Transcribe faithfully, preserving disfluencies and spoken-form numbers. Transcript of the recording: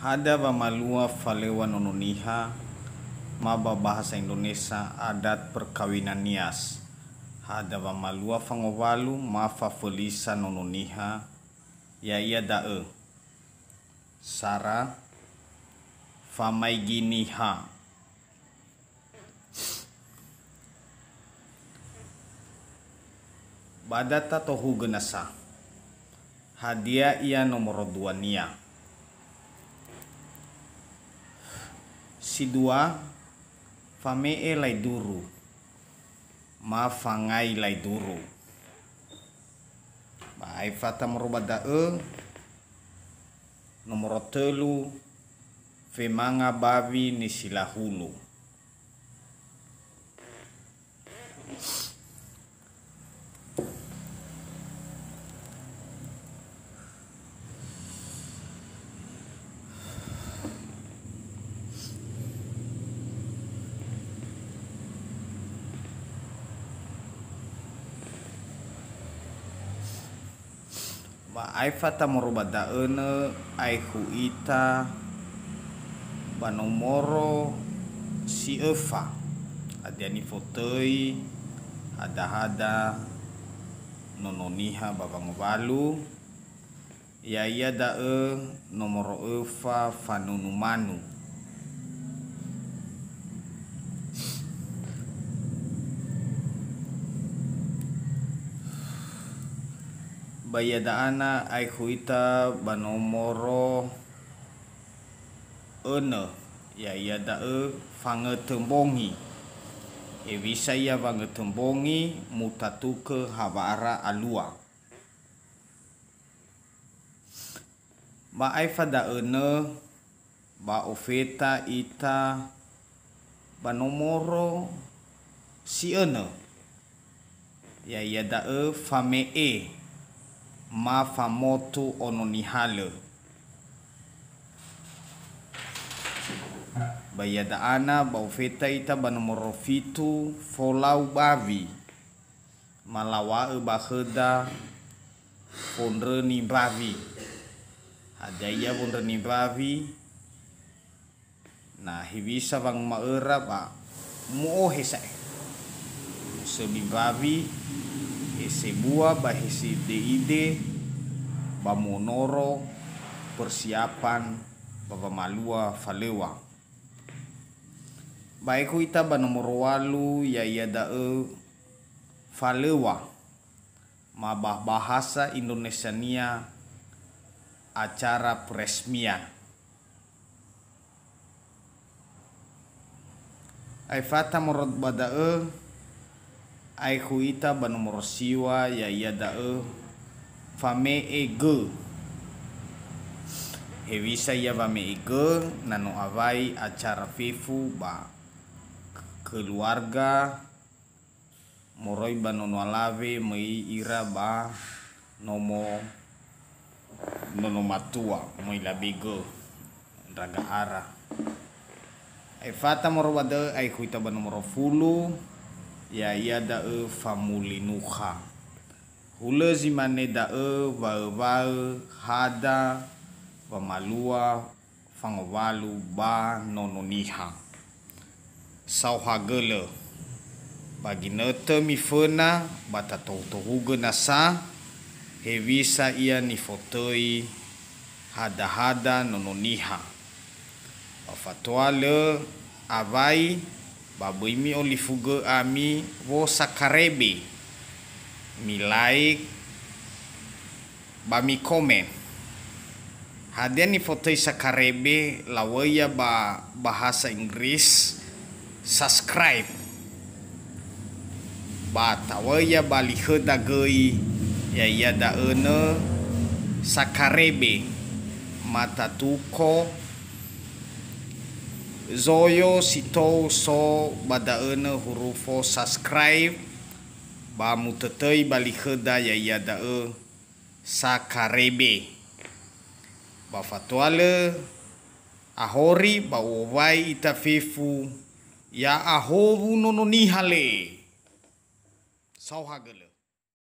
Ada wamalua falöŵa Nono Niha, ma ba bahasa Indonesia adat perkawinan Nias. Ada wamalua fangowalu ma fafölisa Nono Niha, ya'ia da'ö: sara, famaigi niha. Ba da tatohugö nasa, hadia ia nomoro duania. Si dua, fame'e laeduru, ma fangai laeduru. Ba aefa ta moroi ba da'ö, nomoro tölu, femanga bawi nisilahulu. Ba aefa ta moroi ba da'ö nö aekhu ita ba nomoro si öfa, hadia nifotöi hada-hada Nono Niha ba wangowalu, ya'ia da'ö nomoro öfa fanunu manu. Ba ia da'a nö aekhu ita ba nomoro önö, ya'ia da'ö fangötö mbongi. Hewisa ia wangötö mbongi? Mutatukö ha wa'ara alua. Ba aefa da'ö nö ba ofeta ita ba nomoro si önö, ya'ia da'ö fame'e ma famotu ono nihalö. Ba ia da'a nö ba ofeta ita ba nomoro fitu, folau bawi. Malaŵa'ö ba khöda fondröni mbawi. Hadia ia fondröni mbawi? Na hewisa wanguma'öra ba mu'ohe sa'ae. Musöbi mbawi, he sebua ba he side'ide, ba mu'onoro persiapan ba wamalua falöŵa. Ba aekhu ita ba nomoro walu, ya'ia da'ö falöŵa, ma ba bahasa Indonesiania acara peresmian. Aefa ta moroi ba da'ö, aekhu ita ba nomoro siwa, ya'ia da'ö fame'e gö. Hewisa ia wame'e gö? Na no awai acara fefu ba k-, keluarga, moroi ba nono alawe, möi ira ba nomo nono matua, möi labe gö, ndraga ara. Aefa ta moroi ba da'ö, aekhu ita ba nomoro fulu, ya'ia da'ö famulinukha. Hulö zi mane da'ö waö-waö hada wamalua fangowalu ba Nono Niha. Saohagölö, ba ginötö miföna ba tatohu-tohugö nasa hewisa ia nifotöi hada-hada Nono Niha. Ba fatua lö awai ba böi mi'olifugö ami wosakarebe, mi-like, ba mikomen. Hadia nifotöi sakarebe? Lawöi ia ba bahasa Inggris subscribe. Ba tawöi ia ba li khöda göi, ya'ia da'ö nö sakarebe, matatuko zoyo si tou so ba da'ö nö hurufo subscribe, ba mutötöi ba li khöda, ya'ia da'ö sakarebe. Ba fatua lö ahori ba u'owai ita fefu, ya'ahowu Nono Niha le. Saohagölö.